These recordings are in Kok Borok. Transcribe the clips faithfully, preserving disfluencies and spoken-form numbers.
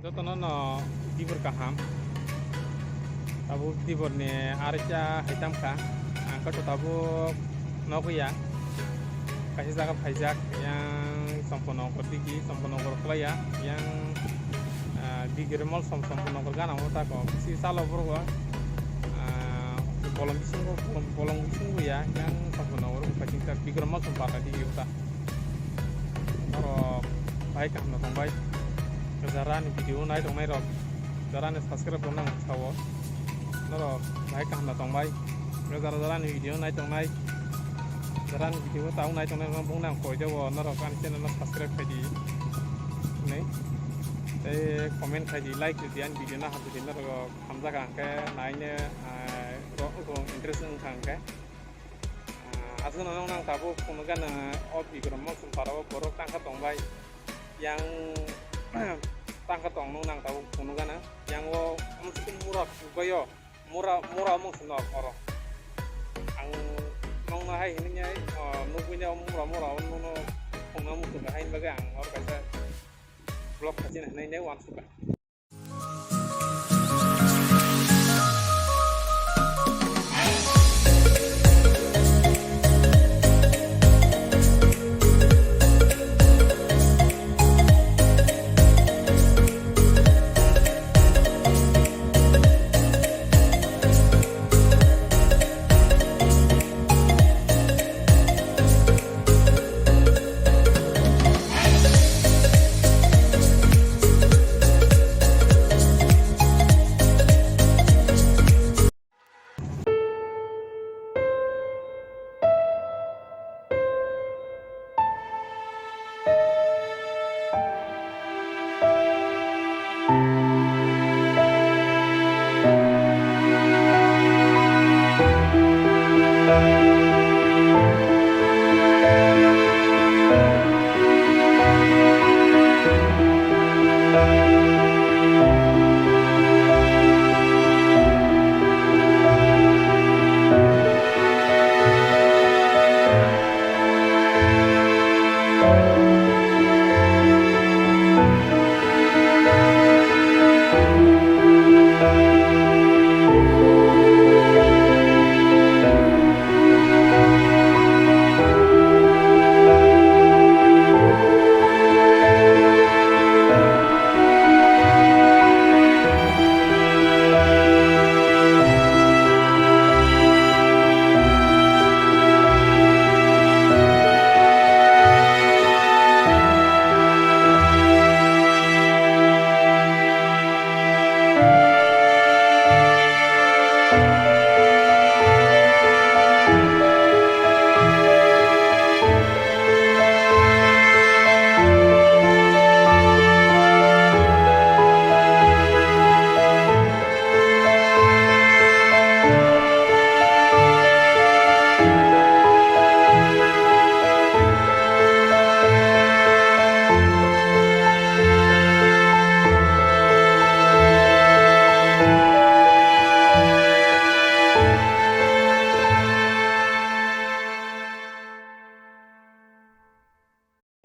Jotono no dibor kaham. Tabuk dibor ni archa haitam kha. Ang khe to tabuk nogwi ya. Kaisa jaga phaijak yang Somponogor digi, Somponogor kwlaiya yang, ah, digi Remolsom, Somponogor gana o tako. Bisi salo borok o, ah, bolong bisingo, bolong, bolong bisingo ya yang Somponogor o kaisa digi Remolsom pata digi o ta. Norok bahai kaham no tongbai. Jara ni video nai tongnai rok, jara ni subscribe rok nang sao. Norok bahai kaham no tongbai. Jara jara ni video nai tongnai, jara ni video tau nai tongnai rok bung nang koi jago. Norok ani channel no subscribe khai di. Nei. Tei comment khai di, like di, ani video na hamjak di norok hamjak ang khe naine, ah, ro-, ro-, interest wng kha ang khe. Ah, aswkno nung nang tabuk phunukgana o Bikram Mosum parao borok tangkha tongbai. Yang tangkha tong nung nang tabuk phunukgana. Yang o amsukung mura phukbaio. Mura, mura mung swnok oro. Ang nungno hai hinwi nai, o, nukgwini o mura, mura o nungno phungna muchungo haini bagwi ang oro kaisa vlog khachina hinwi nai uansukha.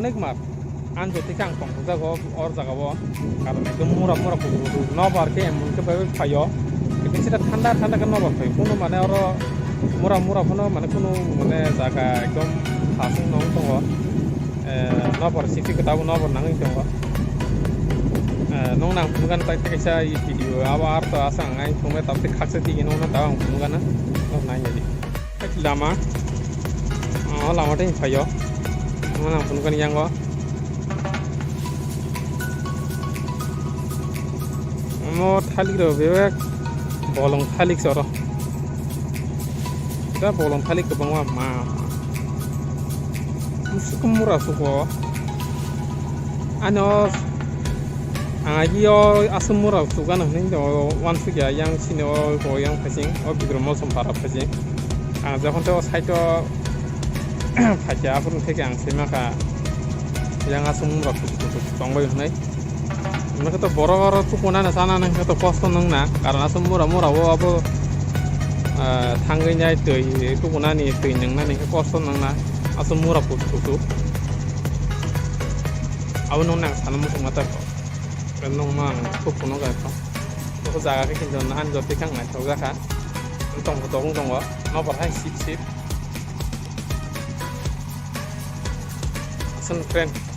Onek mar, ang jotoi khe ang tongthokjago o jaga o, karon ekdom mura mura kuchuk kuchuk nobar khe emon khe bai bai phaio, ekdom sida thanda thanda khe nobar phai, kunu mane oro mura mura phano mane kunu mane jaga ekdom hasing no wng tongo, eh, nobar sisi khe tabuk nobar nangwi tongo, eh, nong nang phunukgana tai kaisa video abo arto aswk ang nai phunuknai tabuk tei khaksa tigi nongno tabuk ang phunukgana, nok nai nai di. Lama. Oh, lama tei phaio. Omo nang phunukani yango. Omo thalik rok bebak bolong thalik soro. Da bolong thalik kwbangma ma. Musuk mura suko. Ano ang agi o aswk mura sugan hinwi o uansukya yang sini o yang phasing o Bikram Mosum para phasing. Ang jokhon tei o side o phaikha, aphuru theke ang saimankha yang aswk mura kuchuk kuchuk tongbai hwnwi. Hwnwi khe to borok oro tukunani chanani hwnkhe to kosto nangna, karon aswk mura mura o abo, ah, thangwi nai twi tukunani twi nwngnani hwnkhe kosto nangna aswk mura kuchuk kuchuk. Abo nungni ang sana muchungma tei. Nung mang thuk kuno ga to. To jaga ke kinto nahan joti kang nai thok jaka. Tong ko tong tong ko. No por hai sip sip. Asan friend.